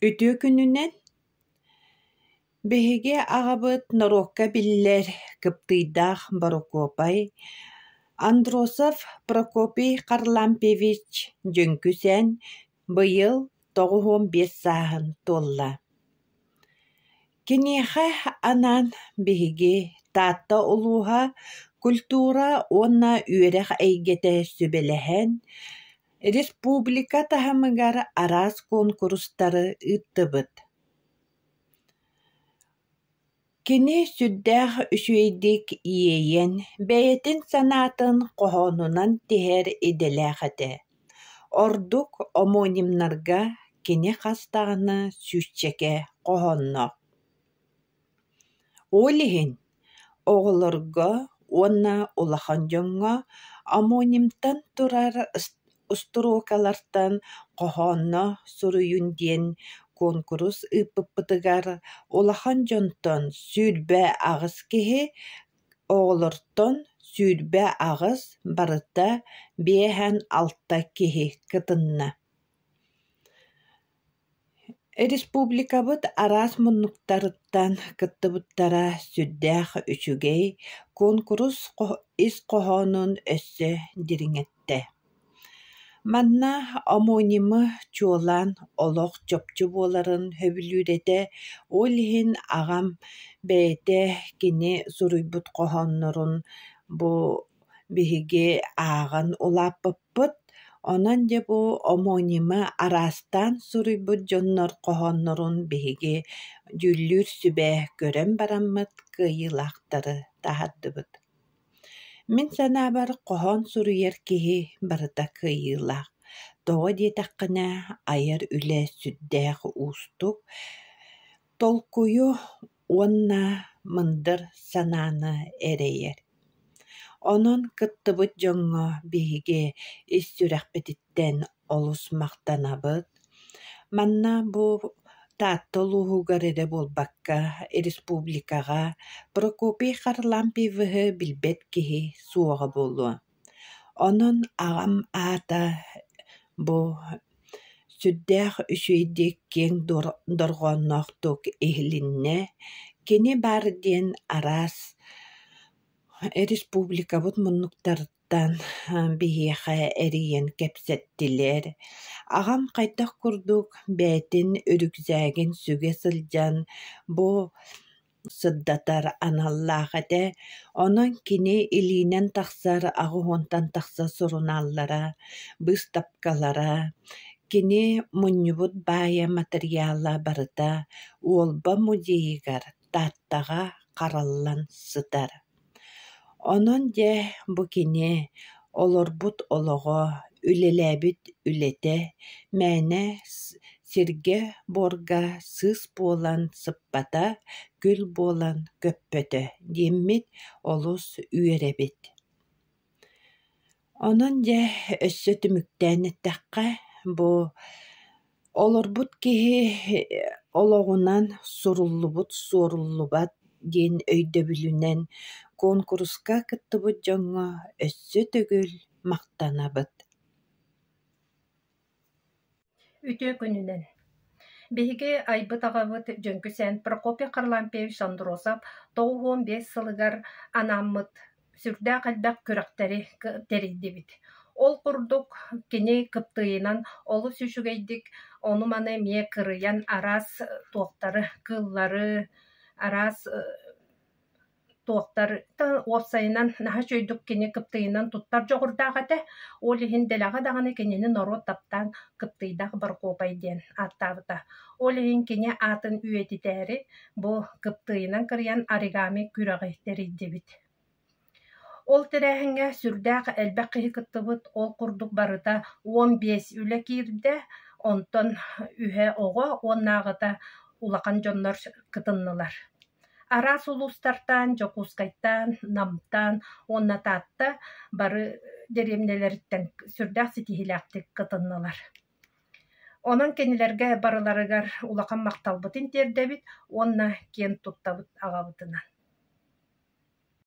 Үтүө күнүнэн! Биһиги аҕабыт норуокка биллэр Кыптыйдаах Борокуопай Андросов Прокопий Харлампьевич Дьөҥкүсээн быйыл 95 сааһын туолла. Киниэхэ анаан биһиги Таатта улууһа культура уонна үөрэх эйгэтэ сүбэлэһэн, республика таһымыгар араас куонкурустары ыыттыбыт. Кини сүрдээх үчүгэйдик иэйэн, бэйэтин санаатын хоһоонунан тиһэр идэлээх этэ. Ордук омонимнарга кини хас даҕаны сүүсчэкэ хоһоонноох. Ол иһин оҕолорго уонна улахан дьоҥҥо омонимтан турар устуруокалартан хоһоонно суруйун диэн куонкурус ыыппыппытыгар улахан дьонтон 28 киһи, оҕолортон 28, барыта 56 киһи кытынна. Республикабыт араас муннуктарыттан кыттыбыттара сүрдээх үчүгэй, куонкурус ис хоһоонун өссө дириҥэттэ. Манна омонимы чуолаан олох чопчу буоларын сөбүлүүр этэ, ол иһин аҕам бэйэтэ кини суруйбут хоһооннорун бу биһиги ааҕан улааппыппыт. Онон дьэ бу омонимы араастаан суруйбут дьоннор хоһооннорун биһиги дьүүллүүр сүбэ көрөн бараммыт кыайыылаахтары таһаардыбыт. Мин санаабар, хоһоон суруйар киһи барыта кыайыылаах. Тоҕо диэтэххинэ, айар үлэ сүрдээх уустук, толкуйу уонна мындыр санааны эрэйэр. Онон кыттыбыт дьоҥҥо биһиги ис сүрэхпититтэн олус махтанабыт. Манна бу Таатта улууһугар эрэ буолбакка, республикаҕа Прокопий Харлампьевиһы билбэт киһи суоҕа буолуо. Онон аҕам аата бу сүрдээх үчүгэйдик киэҥ дорҕоонноохтук иһилиннэ. Кини баар диэн араас республикабыт муннуктарыттан биһиэхэ эрийэн кэпсэттилэр. Аҕам хайдах курдук бэйэтин үрүксээгин сүгэ сылдьан бу сырдатар аналлаах этэ. Онон кини илиинэн тахсар 80-тан тахса сурунааллара, быыстапкалара, кини мунньубут баайа матырыйаала барыта Уолба музейыгар Тааттаҕа хараллан сытар. Онон дьэ бу кини олорбут олоҕо, үлэлээбит үлэтэ мээнэ сиргэ-буорга сыыс буолан сыппата, күл буолан көппөтө диэммит олус үөрэбит. Онон дьэ өссө түмүктээн эттэххэ, бу олорбут киһи олоҕунан суруллубут суоруллубат диэн өйдөбүлүнэн куонкуруска кыттыбыт дьоҥҥо өссө төгүл махтанабыт. Үтүө күнүнэн! Биһиги айбыт аҕабыт Дьөҥкүсээн Прокопий Харлампьевич Андросов 95 сылыгар анааммыт сүрдээх элбэх күрэхтэри тэрийдибит. Ол курдук кини кыптыыйынан олус үчүгэйдик ону-маны эмиэ кырыйан араас туохтары, кыыллары, араас туохтар уопсайынан наһаа үчүгэйдик кини кыптыйынан туттар дьоҕурдаах этэ. Ол иһин дэлэҕэ даҕаны кинини норуот таптаан Кыптыйдаах Борокуопай диэн ааттаабыта. Ол иһин кини аатын үйэтитээри бу кыптыйынан кырыйан оригами күрэҕи тэрийдибит. Ол тэрээһиҥҥэ сүрдээх элбэх киһи кыттыбыт, ол курдук барыта 15 үлэ киирдэ, онтон үһэ оҕо уоннааҕыта улахан дьоннор кытыннылар. Араас улуустартан, Дьокуускайтан, Намтан уонна Таатта бары дэриэбинэлэриттэн сүрдээх ситиһиилээхтик кытыннылар. Онон кинилэргэ барыларыгар улахан махталбытын тиэрдэбит уонна киэн туттабыт аҕабытынан.